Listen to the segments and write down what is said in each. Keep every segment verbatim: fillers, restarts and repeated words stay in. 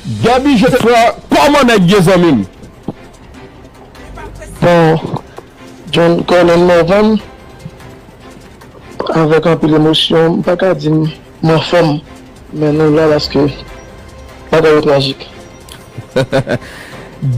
Gaby Geffrard, kòman nèg ye, zanmi m? Bon, John Colin Morvan, avèk anpil emosyon, m pa ka di m m anfòm, men nou la paske bagay yo trajik.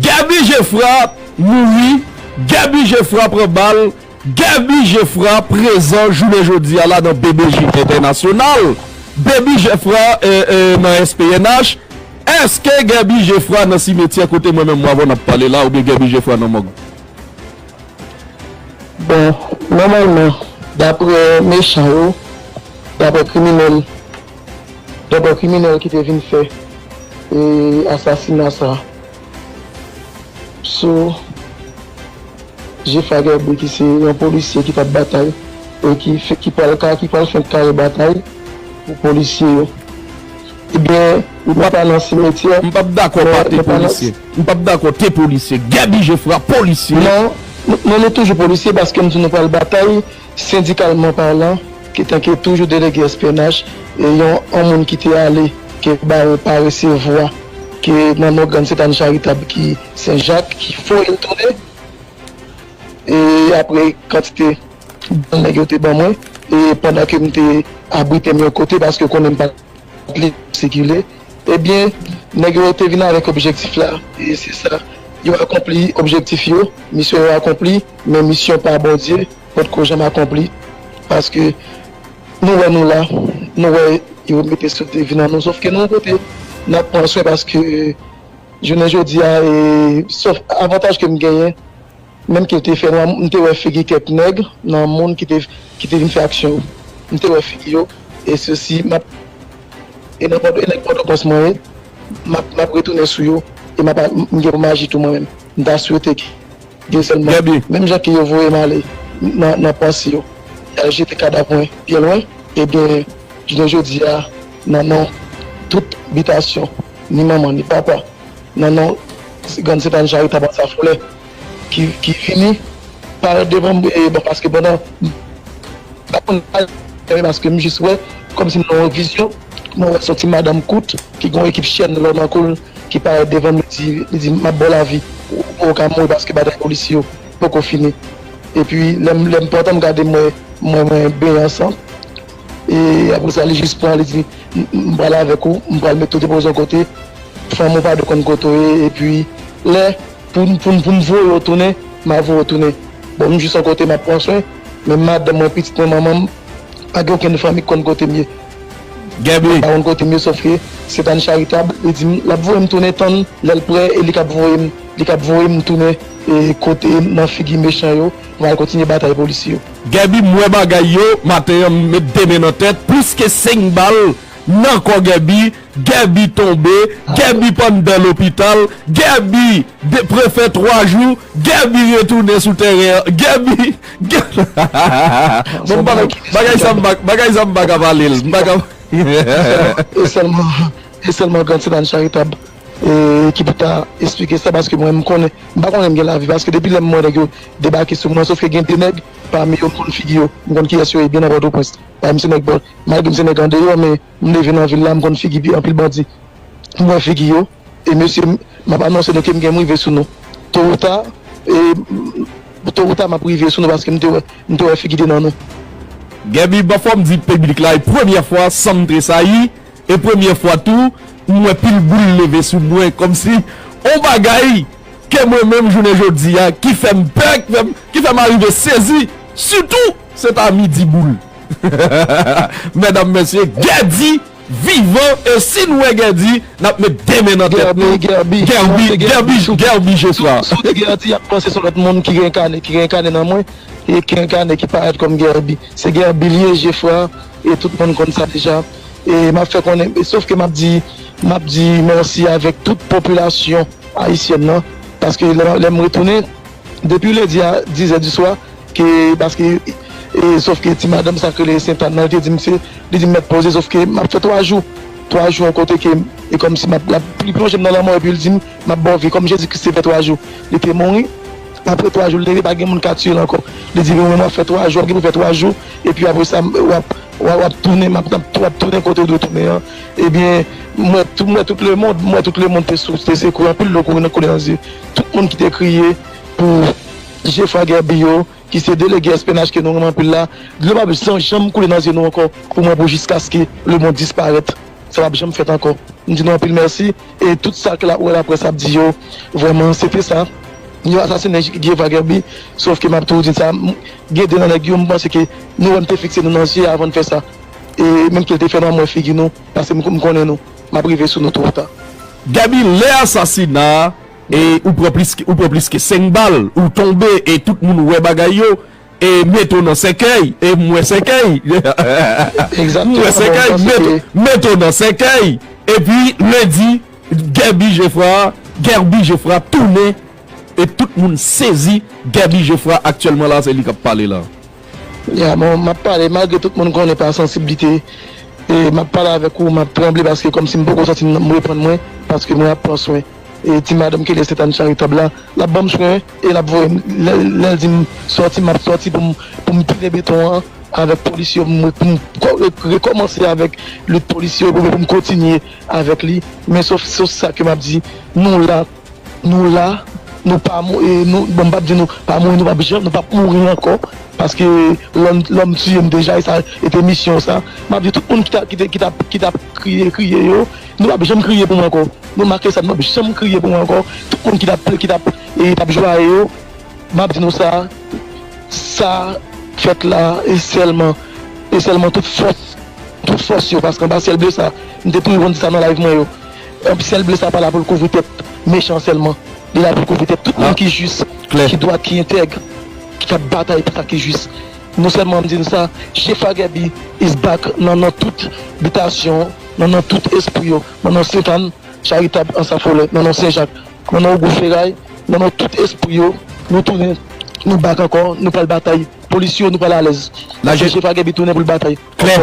Gaby Geffrard mouri, Gaby Geffrard pran bal, Gaby Geffrard prezan jounen jodi a la nan B B J Entènasyonal, Gaby Geffrard nan S P N H. Èske Gaby Geffrard nan simetyè kote mwen menm m avè w n ap pale la, oubyen Gaby Geffrard nan mòg? Bon, nòmalman, daprè mechan yo, daprè kriminèl, daprè kriminèl ki te vin fè e asasina sa sou Geffrard Gaby ki se yon polisye ki t ap batay e ki, ki pral ka, ki pral fenk kare batay pou polisye yo. Ebyen, li pa nan simetyè. M p ap dakò pa te polisye. M p ap dakò te polisye. Gaby Geffrard polisye. Non, nou, nou toujou polisye paske m di nou pral batay sendikalman palan, ki tanke toujou delege S P N H, e yon, yon moun ki te ale, ke bawo pa resevwa, ke nan non Grann Sentàn Charitab ki Sen Jak, ki voye l tounen. E apre kantite bal nèg yo te ban mwen, e pandan ke m te abrite m yon kote paske konnen m pa t lib sikile, ebyen, nèg yo te vin avèk objektif la, e se sa, yo akonpli objektif yo, misyon yo akonpli, men misyon pa Bondye potko janm akonpli, paske nou wè nou la, nou wè yo mete sou devin an nou, sòf ke nou yon kote n ap pran swen paske jounen jodi a, e, sòf avantaj ke m genyen, menm ke l te fè nwa, m te wè figi kèk nèg nan moun ki te, ki te vin fè aksyon yo. M te wè figi yo, e sesi, m ap, e nan Pòto, e nèg Pòtoprens mwen ye, m ap, m ap retounen sou yo, e m ap, m gen pou m aji tou mwen menm. M ta swete ke, ke sèlman, menm jan ke yo voye m ale nan, nan panse yo, y al jete kadav mwen byen lwen, ebyen, jounen jodi a, nan non tout bitasyon, ni manman, ni papa, nan non Grann Sentàn Charitab Anse Laflè, ki, ki vini parèt devan m, e, bon, paske pandan, m pa konn pale, paske m jis wè, kòmsi m nan yon vizyon, mwen wè s on ti madanm kout, ki gen yon ekip chèn lò nan kou l, ki parèt devan m, li di, li di, "M ap ba w lavi, ou, ou ka mouri paske batay polisye yo poko fini." Epi, lè m, lè m pantan m gade, m wè, m wè mwen benyen an san. E apre sa, li jis pran, li di, "M, m pral avèk ou, m pral mete w depoze yon kote, fanmi w pa dwe konn kote w ye." Epi, lè, pou, pou, pou m voye w tounen, m a voye w tounen. Bon, m jis yon kote, m ap pran swen, men madanm mwen, pitit mwen, manman m, pa gen okenn fanmi k konn kote m ye. Gaby. Pa konn kote m ye, sòf ke Sentàn Charitab, li di m, l ap voye m tounen tann lè l prè, e li k ap voye m, li k ap voye m tounen, e, kote nan figi mechan yo, pou m al kontinye batay polisye yo. Gaby, m wè bagay yo, maten an, m met de men nan tèt, plis ke senk bal nan kò Gaby, Gaby tonbe, Gaby pandan lopital, Gaby de, prefè twa jou, Gaby retounen sou teren an, Gaby, Gaby. Bon, bagay, bagay sa m pa, bagay sa m pa ka pale l, m pa ka. E sèlman, e sèlman Grann Sentàn Charitab, e, ki pou ta esplike sa, paske mwen, m konnen, m pa konnen m gen lavi, paske depi lè m wè nèg yo debake sou mwen, sòf ke gen de nèg pami yo, m konn figi yo, m konn kiyès yo ye byen nan Pòtoprens. Pami se nèg bò, malgre m se nèg andeyò, men m leve nan vil la, m konn figi anpil bandi. M wè figi yo, e mesye, m, m ap anonse nou ke m gen m rive sou nou. To ou ta, e, to ou ta, m ap rive sou nou paske m te wè, m te wè figi de nan nou. Gaby, bon, fò m di piblik la, e premyè fwa, san m tresayi, e premyè fwa tou, m wè pil boul leve sou mwen, kòmsi on bagay ke mwen menm jounen jodi a, ki fè m pè, ki fè m, ki fè m arive sezi, sitou, se ta midi boul. Medam, mesye, Gèdi vivan, e si n wè Gèdi, n ap met de men nan tèt nou. Gèbi, Gèbi, Gèbi, Gèbi Jefra. Si w di Gèdi, y ap panse se yon lòt moun ki renkane, ki renkane nan mwen, e ki renkane, ki parèt kòm Gèbi. Se Gèbi l ye, Jefra, e tout moun konn sa deja. E m ap fè konnen, e sòf ke m ap di, m ap di mèsi avèk tout popilasyon ayisyèn nan, paske lè, lè m retounen, depi lendi a dizè di swa, ke, paske, e, sòf ke ti madanm sa k rele Sentàn nan, li te di m se, li di m mèt poze, sòf ke m ap fè twa jou, twa jou yon kote ke, e kòmsi m ap, l ap, li plonje m nan lanmò, epi l di m, "M ap ba w vi," kòm Jezi Kris te fè twa jou, li te mouri, apre twa jou, li leve, pa gen moun ka tiye l ankò. Li di, "Mwen, m ap fè twa jou, w ap gen pou fè twa jou, epi apre sa, w ap, w ap, w ap tounen, m ap, w ap tounen kote w dwe tounen an. Ebyen, m wè tout, m wè tout lemonn, m wè tout lemonn te sou, te sekwe, anpil dlo kouri nan, koule nan zye. Tout moun ki te kriye pou Jefra Guerby yo, ki se delege S P N H ke nou renmen anpil la, dlo p ap janm, janm koule nan zye nou ankò pou mwen, pou jiskaske lemonn disparèt. Sa p ap janm fèt ankò. M di nou anpil mèsi. E tout sa ke la, wè laprès ap di yo, vrèman, se te sa. Yo asasinen Jefra Guerby, sòf ke m ap toujou di sa, m, gen de nan nèg yo, m panse ke nou wè m te fikse nou nan zye avan n fè sa. E menm ke l te fè nou, mwen figi nou, paske m, m konnen nou. M ap rive sou nou tou ou ta. Guerby, lè asasina a, e ou pran plis ke, ou pran plis ke senk bal, ou tonbe, e tout moun wè bagay yo, e mete w nan sèkèy, e m wè sèkèy. M wè sèkèy, mete, mete w nan sèkèy. Epi lendi, Guerby Jefra, Guerby Jefra tounen, e tout moun sezi, Guerby Jefra aktyèlman la, se li k ap pale la. Ya, bon, m ap pale, malgre tout moun konnen pa sansiblite, e m ap pale avèk ou, m ap tranble, paske kòmsi m poko santi m reprann mwen, paske mwen ap pran swen. E ti madanm ki rele Sentàn Charitab la, l ap ban m swen e l ap voye m. Lè, lè l di m sòti, m ap sòti pou m, pou m pile beton an avèk polisye yo, pou m, pou m ko-, re-, rekòmanse avèk lit polisye yo, pou, pou m kontinye avèk li. Men sòf, sòf sa ke m ap di, nou la, nou la, nou pa mou-, e nou, bon, m p ap di nou pa mouri, nou p ap janm, nou p ap mouri ankò, paske lòm, lòm tiye m deja, e sa, e te misyon sa. M ap di tout moun ki ta, ki te, ki t ap, ki t ap kriye, kriye yo, nou p ap janm kriye pou mwen ankò. Nou make sa, nou p ap janm kriye pou mwen ankò. Tout moun ki t ap, ki t ap, e, t ap jwaye yo, m ap di nou sa, sa fèt la, e sèlman, e sèlman tout fòs, tout fòs yo, paske anba syèl ble sa, m te toujou konn di sa nan live mwen yo. Syèl ble sa pa la pou l kouvri tèt mechan sèlman. Li la pou l kouvri tèt tout moun ki jis, ki dwat, ki entèg, ki ap batay pou sa ki jis. Nou sèlman m di nou sa, Jefra Guerby is back nan, nan tout bitasyon, nan, nan tout espri yo, nan, nan Sentàn, Charitab, Ansafolè, nan non Sen Jak, nan non Ogou Feray, nan non tout espri yo, nou tounen, nou back ankò, nou pral batay. Polis yo, nou pral alèz. Paske Jefra Guerby tounen pou l batay. Klè.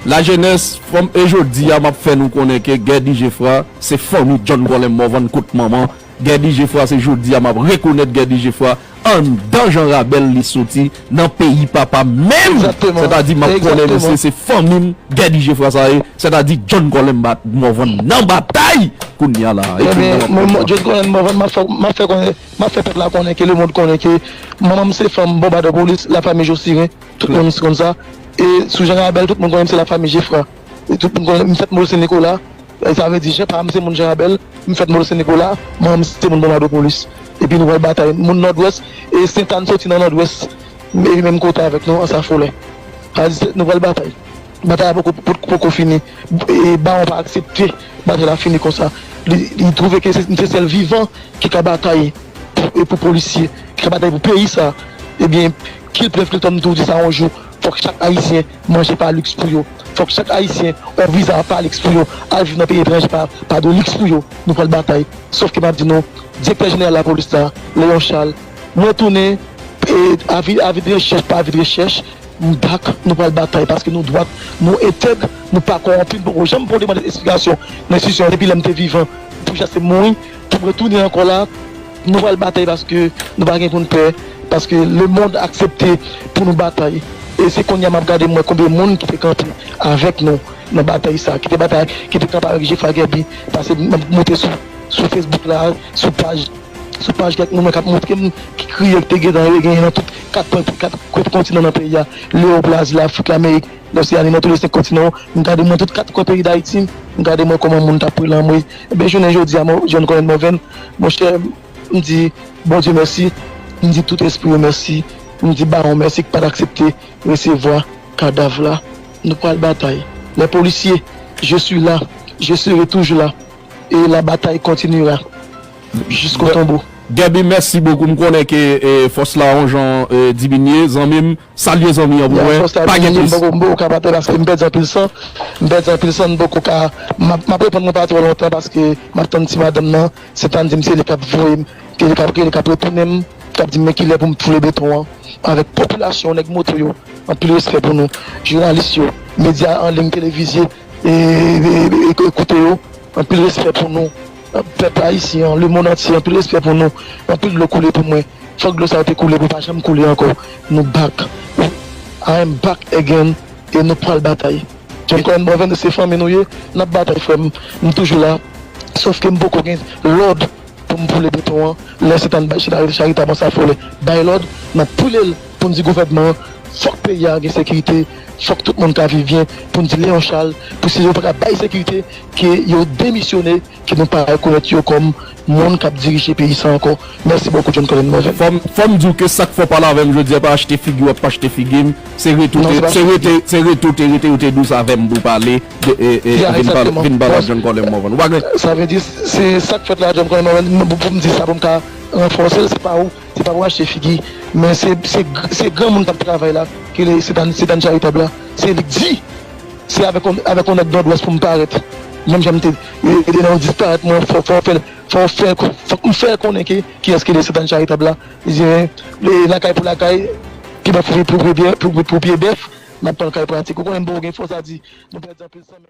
Lajenès, fanm, e jodi a, m ap fè nou konnen ke Guerby Jefra, se fanmi John Colem Morvan kot manman. Guerby Jefra, se jodi a, m ap rekonèt Guerby Jefra anndan Jan Rabèl li soti nan peyi papa menm. Egzakteman. Sètadi m ap konnen misye se fanmi m, Guerby Jefra sa ye, sètadi John Colem Morvan nan batay kounye a la. Ebyen, John Colem Morvan, m ap fè, m ap fè konnen, m ap fè pèp la konnen ke lemonn konnen ke manman m se fanm Bonbadè Polis, lafanmi Josiren, tout moun konn sa. E sou Jan Rabèl, tout moun konnen m se lafanmi Jefra. E tout moun konnen m fèt Mòl Sen Nikola. E sa vle di, Jan, pa m se moun Jan Rabèl, m fèt Mòl Sen Nikola, manman m se moun Bonbadè Polis. Epi nou pral batay. Moun Nòdwès, e Sentàn soti nan Nòdwès, e menm kote avèk nou, Ansafolè. Sa vle di, nou pral batay. Batay la poko, poko, poko fini. E Bawon pa aksepte batay la fini konsa. Li, li twouve ke se, se sèl vivan ki ka batay pou, e pou polisye, ki ka batay pou peyi sa. Ebyen, Kilplèv Kiltòn, m toujou di sa yon jou, fòk chak Ayisyen manje pa liks pou yo. Fòk chak Ayisyen, yon viza pa liks pou yo. Al viv nan peyi etranje pa, pa de liks pou yo. Nou pral batay. Sòf ke m ap di nou, direktè jeneral lapolis la, Léon Charles, mwen tounen, e avi, avi de rechèch pa avi de rechèch, m back, nou pral batay paske nou dwat, nou entèg, nou pa kòwonpi, m poko janm pran demann esplikasyon nan enstitisyon depi lè m te vivan, pou jaste mouri, pou m retounen ankò la, nou pral batay paske nou pa gen pou n pè, paske lemonn aksepte pou nou batay. E se kounye a m ap gade m wè konbyen moun ki te kanpe avèk nou nan batay sa, ki te batay, ki te kanpe avèk Jefra Guerby, paske m ap monte sou, sou Facebook la, sou paj sou paj kèk moun mwen k ap montre m ki kriye ki te gentan genyen nan tout kat kwen, kat, kat kontinan nan peyi a, Lewo, Brazil, Afrik, Lamerik, Loseyani, nan tou le senk kontinan yo. M gade mwen tout kat kwen peyi Dayiti, m gade mwen kòman moun t ap pran lanmò. Ebyen, jounen jodi a, mwen, John Colem Morvan, monchè, m di Bondye mèsi, m di tout espri yo mèsi, m di Bawon mèsi ki pa t aksepte resevwa kadav la. Nou pral batay. Les policiers, je suis là, je serai toujours là. Et la bataille continuera. Jusqu'au tombeau. Guerby, mèsi bokou. M konnen ke, e, fòs la yon jan, e, diminye. Zanmi m, salye zanmi an pou mwen. Fòs la pa gen diminye, m plis. Poko, m poko ka batay paske m pèdi anpil san. M pèdi anpil san, m poko ka. M ap, m ap reponn mwen pa twò lontan paske m ap tann ti madanm nan. Sentàn di m se li k ap voye m, ke li k ap, ke li k ap retounen m, k ap di m men kilè pou m foule beton an. Avèk popilasyon, nèg moto yo, anpil respè pou nou. Jounalis yo, medya an liy, televizye, e, e, e, e, koute yo, anpil respè pou nou. Pèp ayisyen an, lemonn antye, anpil respè pou nou. Anpil dlo koule pou mwen. Fòk dlo sa yo te koule pou pa janm koule ankò. Nou back. I am back again. e nou pral batay. John Colin Morvan, se fanmi nou ye, n ap batay, frè m. M toujou la. Sòf ke m poko gen lòd pou m boule beton an. Lè Sentàn bay chita charitab an sa fò lè bay lòd, n ap boule l pou n di gouvènman an, fòk peyi a gen sekirite, fòk tout moun ka viv byen, pou n di Léon Charles, pou si yo pa ka bay sekirite, ke yo demisyone, ke nou pa rekonèt yo kòm moun k ap dirije peyi sa ankò. Mèsi bokou, John Colin Morvan. Fò m, fò m di w ke sa k fè w pale avè m jodi a pa achte figi w ap achte figi m. Se rete w te, se rete, se rete w te rete, yo te dous avè m pou pale de, e, e, vin pale, vin pale ak John Colin Morvan. Ou pa gen. Sa vle di, se sa k fèt la, John Colin Morvan, pou, pou m di sa, pou m ka ranfòse l, se pa ou, se pa pou achte figi, men se, se, se granmoun k ap travay la, ke le, se dan, se dan charitab la, se li k di, se avèk on, avèk on nèg Nòdwès pou m parèt, menm jan m te, e, e, nan disparèt mwen, fò, fò fè, fò fè, fòk m fè konnen ke, kiyès ki le Sentàn charitab la, li di, e, lakay pou lakay, pi bèf pou, pou, pou, pou, pou pye bèf, n ap pran kay pratik. Ou konnen, bon, gen fòs a di, nou pèdi anpil san menm.